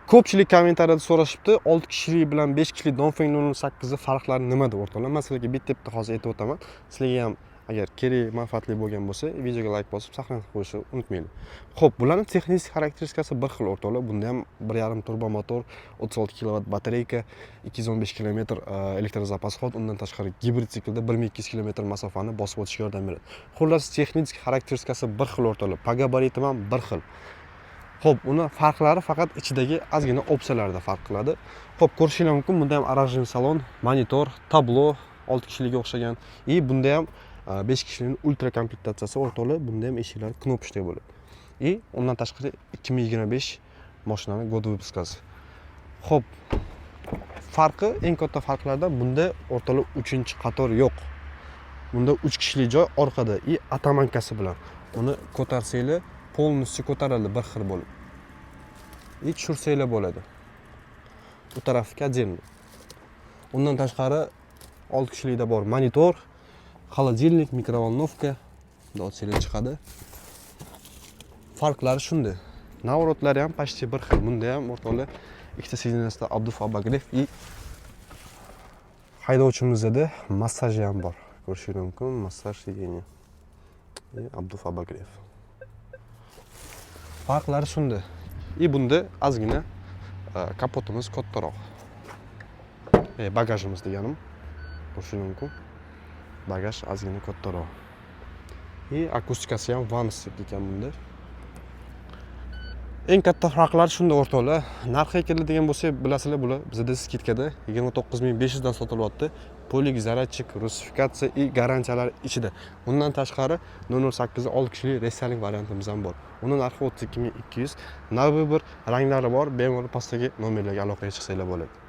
Ko'pchilik kommentariyada so'rashibdi, 6 kishilik bilan 5 kishilik Dongfeng 008 ni farqlari nimada, o'rtoqlar? Man sizlarga bitta bitta hozir aytib o'taman. Sizlarga ham agar kerak, manfaatli bo'lgan bo'lsa, videoga layk bosib, saqlanib qo'yishni unutmanglar. Xo'p, bularni texnik xarakteristikasi bir xil, o'rtoqlar. Bunda ham 1,5 turbo motor, 36 kilovat батарейка, 215 kilometr электрозапас ход, undan tashqari gibrid siklda 1200 kilometr masofani bosib o'tishga yordam beradi. Xullas, texnik xarakteristikasi bir xil, o'rtoqlar. По габаритам ham bir xil. Xo'p, uni farqlari faqat ichidagi ozgina opsiyalarda farq qiladi. Xo'p, ko'rishinglar mumkin, bunda ham оранжевый salon, monitor, tablo 6 kishilikka o'xshagan. И bunda ham 5 kishilik ultra komplektatsiyasi, o'rtoqlar, bunda ham eshiklar кнопочный bo'ladi. И undan tashqari 2025 mashinani год выпуска si. Xo'p, farqi, eng katta farqlardan bunda, o'rtoqlar, 3-qator yo'q. Bunda 3 kishilik joy orqada и оттоманка si bilan. Uni ko'tarsanglar, полностью ko'tariladi bir xil bo'lib. И tushirsanglar bo'ladi. U tarafga отдельно. Undan tashqari 6 kishilikda bor monitor, холодильник, микроволновка, bunday ochsanglar chiqadi. Farqlari shunda. Наворот lari ham почти bir xil. Bunda ham, o'rtoqlar, ikkita сиденья sida обдув, обогрев и haydovchimizda massaj ham bor. Ko'rishingiz mumkin, massaj сиденья и обдув, обогрев. Farqlari shunda. И bunda ozgina kapotimiz kattaroq. Bagajimiz deganim. Ko'rishingiz mumkin. Bagaj ozgina kattaroq. И akustikasi ham Vans ekan bunda. Eng katta farqlar shunda, o'rtoqlar. Narxiga keladigan bo'lsak, bilasizlar, bular bizada скидка da 29 500 dan sotilyapti. Полик, зарядчик, русификация и garantiyalar ichida. Undan tashqari 008 6 kishilik рестайлинг variantimiz ham bor. Uni narxi 32 200. На выбор ranglari bor. Bemalol pastdagi nomerlarga aloqaga chiqsanglar bo'ladi.